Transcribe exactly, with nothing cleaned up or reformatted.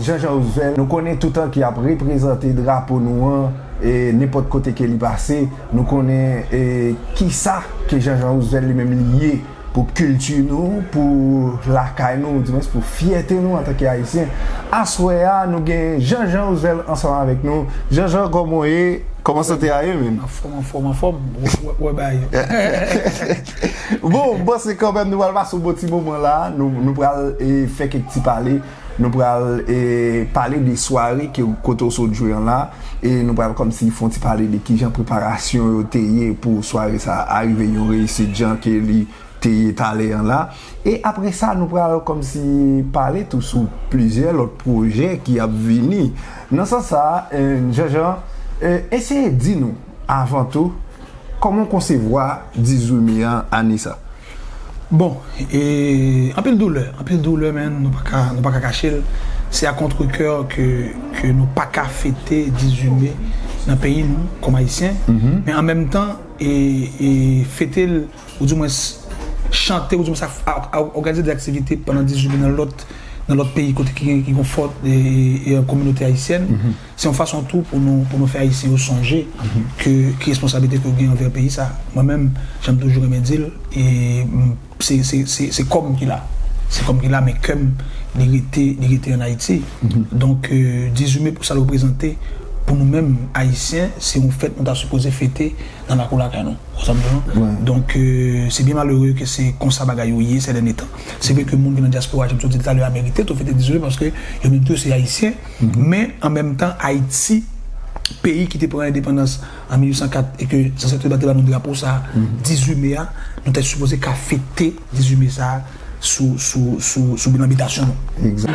Jean Jean Roosevelt, nou konnen toutan ki ap reprezante drapo nou an, e nenpòt kote ke li pase, nou konnen e kisa ke Jean Jean Roosevelt li menm li ye pou kilti nou, pou lakay nou, oudimwens pou fyète nou antanke Ayisyen. Aswè a, nou gen Jean Jean Roosevelt ansanm avèk nou. Jean Jean, kòman w ye? Kòman sante a ye menm? Anfòm, anfòm, anfòm. Wè, wè, wè bagay yo. Bon, m panse kanmenm nou pral pase yon bon ti moman la. Nou, nou pral e, fè kèk ti pale. Nou pral e, pale de sware ke, kote w sot jwe an la. E nou pral kòmsi fè yon ti pale de kijan preparasyon yo te ye pou sware sa a rive yon reyisit jan ke li te ye talè an la. E apre sa, nou pral kòmsi pale tou sou plizyè lòt pwojè ki ap vini. Nan sans sa a, e, Jean Jean, e, eseye di nou, avan tou, kòman w konsevwa dizuit me an ane sa? Bon, e, anpil doulè, anpil doulè, men nou pa ka, nou pa ka kache l. Se a kontrekè ke, ke nou pa ka fete dizuit me nan peyi nou, kòm Ayisyen. Men an menm tan, e, e fete l, oudimwens chante, oudimwens a, a, a, òganize de aktivite pandan dizuit me nan lòt, nan lòt peyi kote ki gen, ki gen fòt e, e, e kominote ayisyèn. Se yon fason tou pou nou, pou nou fè Ayisyen yo sonje ke, ki responsablite ke yo gen anvè peyi sa. Mwen menm, jan m toujou renmen di l, e, m, se, se, se, se kò m ki la. Se kò m ki la, men kè m, li rete, li rete ann Ayiti. Donk, e, dizuit me pou sa l reprezante, pou nou menm, Ayisyen, se yon fèt nou ta sipoze fete nan lakou lakay nou. Ou sa m di w? Donk, e, se byen malere ke se konsa bagay yo ye sè dènye tan. Se vre ke moun ki nan dyaspora, jan m sot di l talè a, merite tou fete dizuit me paske yo menm tou yo se Ayisyen. Men, an menm tan, Ayiti, peyi ki te pran endepandans an mil uit san kat e ke zansèt yo te ba nou drapo sa a, dizuit me a, nou te sipoze ka fete dizuit me sa a sou, sou, sou, sou bilan bitasyon nou. Egzak.